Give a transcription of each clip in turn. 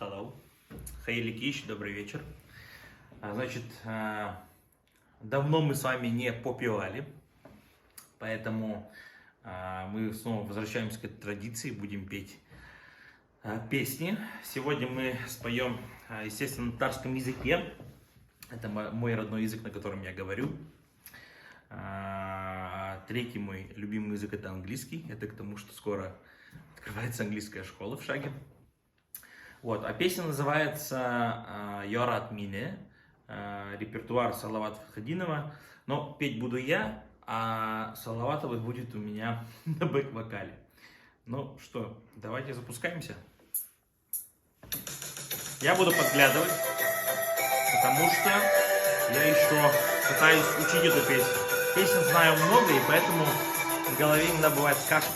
Hello. Хәерле кич, добрый вечер. Значит, давно мы с вами не попивали, поэтому мы снова возвращаемся к этой традиции, будем петь песни. Сегодня мы споем, естественно, на татарском языке. Это мой родной язык, на котором я говорю. Третий мой любимый язык это английский. Это к тому, что скоро открывается английская школа в Шаге. Вот, а песня называется «Ярат мине», репертуар Салавата Фатхетдинова. Но петь буду я, а Салаватова будет у меня на бэк-вокале. Ну что, давайте запускаемся. Я буду подглядывать, потому что я еще пытаюсь учить эту песню. Песен знаю много, и поэтому в голове иногда бывает кашка.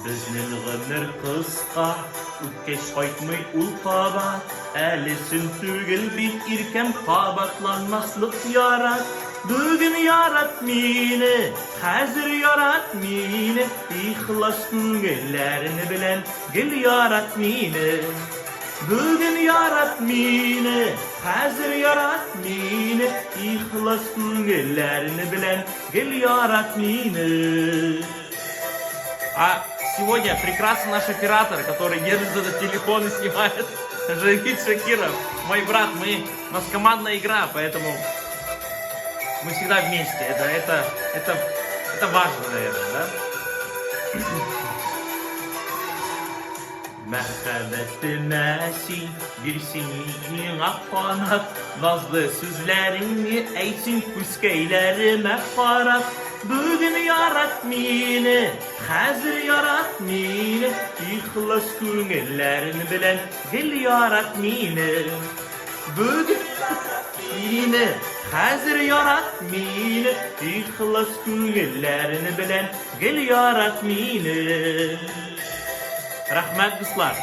Безнең гомер кыска, үткәч кайтмый ул кабат. Әле сөн түгел бит иркәм, кабатланмаслык ярат. Бүген ярат мине, хәзер ярат мине, ихлас күңелләрең белән гел ярат мине. Бүген ярат мине, хәзер ярат мине, ихлас күңелләрең белән гел ярат мине. А сегодня прекрасный наш оператор, который держит этот телефон и снимает, Жавид Шакиров, мой брат, у нас командная игра, поэтому мы всегда вместе. Это важно, наверное, да? Мәхәббәтемә син бирсин миңа канат, Назлы сүзләреңне әйтсин күзкәйләремә карап. Бүген ярат мине, хәзер ярат мине, Ихлас күңелләрең белән гел ярат мине. Бүген ярат мине, хәзер ярат мине, Ихлас күңелләрең белән гел ярат мине. Рәхмәт, дуслар!